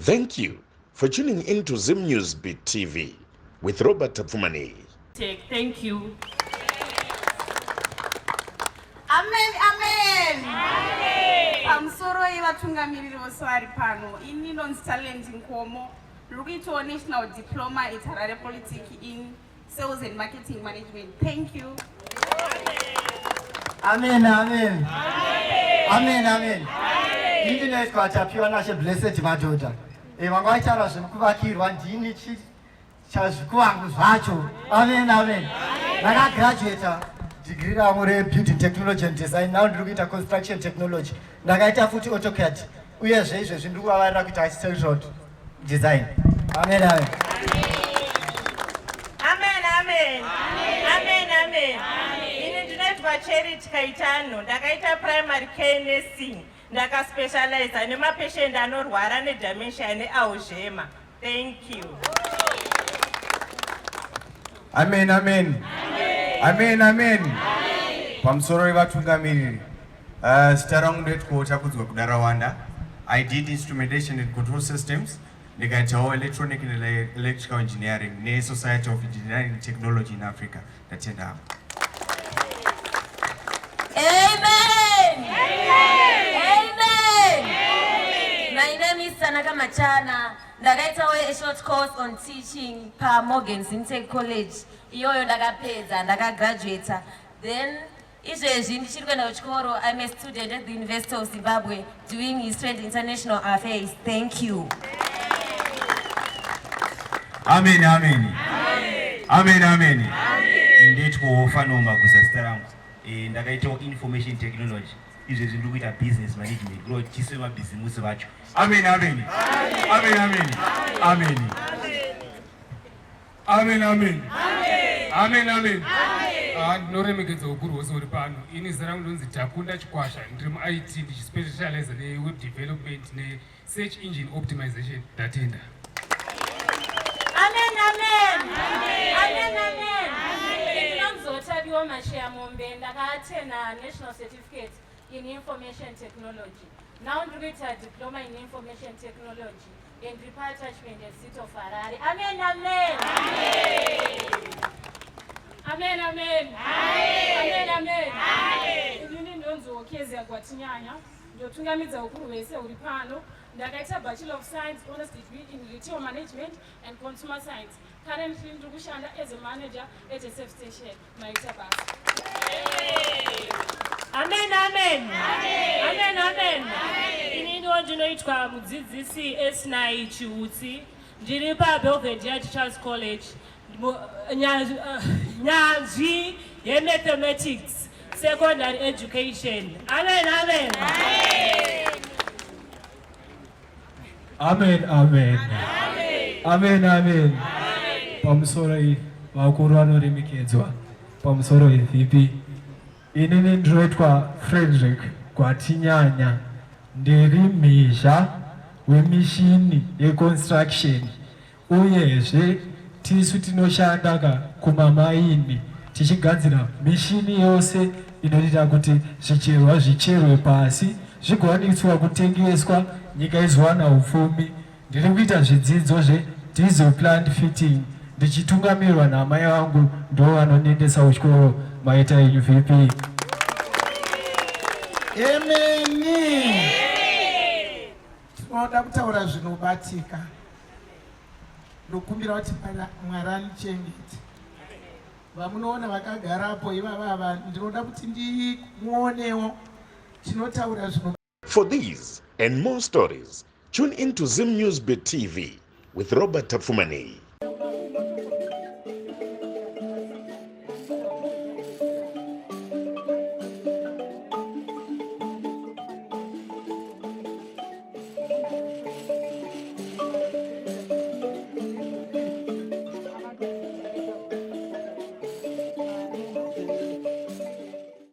Thank you for tuning in to Zim News Beat TV with Robert Tapfumaneyi. Thank you. Amen, amen. Pamusoro yevatungamiriri vose vari pano, ini ndonzi Talent Nkomo, ndiri kuitawo National Diploma at Harare Polytech in Sales and Marketing Management. Thank you. Amen, amen. Amen, amen. Ini ndinoitwa Tapiwa Nashe Blessed Madhodha. Eh, vanga vaitaura zvekuvakirwa ndini chazvikuvangu zvacho. Amen, amen. Ndakagraduata degree rangu rebuilding technology and design. Now ndiri kuita construction technology. Ndakaita futi AutoCAD. Uyezve izvezvi ndiri kuvavarira kuita architectural design. Amen, amen. Amen, amen. Amen, amen. Ini ndinoitwa Charity Kaitano. Ndakaita primary care nursing. Ndakaspecializa nemapatient anorwara nedementia nealzheimer. Thank you. Amen, amen. Amen, amen. Pamusoro wevatungamiriri. Zita rangu ndoitwa Takudzwa Kudarawanda. I did instrumentation and control systems. Ndikaitawo electronic and electrical engineering neSociety of Engineering Technology in Africa. Ndatenda hangu. Amen. Amen. My name is Tanaka Machana. Ndakaitawo a short course on teaching pa Morgan Zimtech College. Iyoyo ndakapedza, ndakagraduata. Then izvezvi ndichiri kuenda kuchikoro. I'm a student at the University of Zimbabwe doing History and International Affairs. Thank you. Amen, amen. Amen, amen. Nditwo Fanoma kusa zita rangu. Ndakaitawo information technology. Izvezvi ndiri kuita business management. Kuro tisu vemabhizimusi vacho. Amen, amen. Amen, amen. Amen. Amen, amen. Amen, amen. Ah, ndinoremekedza ukuru hwose huri pano. Ini zita rangu ndonzi Takunda Chikwasha, ndiri muIT ndichispecialize neweb development nesearch engine optimization. Ndatenda. Amen, amen. Amen, amen. Ndinonzi Masheya Mombe, ndakaatena national certificate in information technology. Now ndiri kuita diploma in information technology and ndiri paattachment at City of Harare. Amen, amen. Amen, amen. Amen, amen. Inini ndonzi Okezia Gwatinyanya, ndotungamidza ukuru hwese huri pano. Ndakaita Bachelor of Science Honors Degree in Retail Management and Consumer Science. Currently ndiri kushanda as a manager at a safe station. Maita basa. Amen, amen. Amen, amen. Ininiwo ndinoitwa mudzidzisi Esnai Chiutsi. Ndiri paBelvedere Teachers College. Nyanzvi yemathematics secondary education. Amen, amen. Amen, amen. Amen, amen. Pamusoro vakuru vanoremekedzwa. Pamusoro VP. Inini ndinoitwa Frederick Gwatinyanya. Ndiri mhizha wemishini yeconstruction uyezve tisu tinoshanda ka kumamaini tichigadzira mishini yose inoita kuti zvicherwa zvicherwe pasi zvigowaniswa kutengeswa nyika izowana upfumi. Ndiri kuita zvidzidzo zvediesel plant fitting ndichitungamirwa naamai vangu ndo vanondiendesa kuchikoro. Maita henyu VP. Emeni. Tinoda kutaura zvinobatika. Ndokumbira kuti Mwari anichengete. Vamunoona vakagarapo ivava ava ndinoda kuti ndimuonewo tinotaura zvino For these and more stories, tune in to Zim News Bit TV with Robert Tapfumaneyi.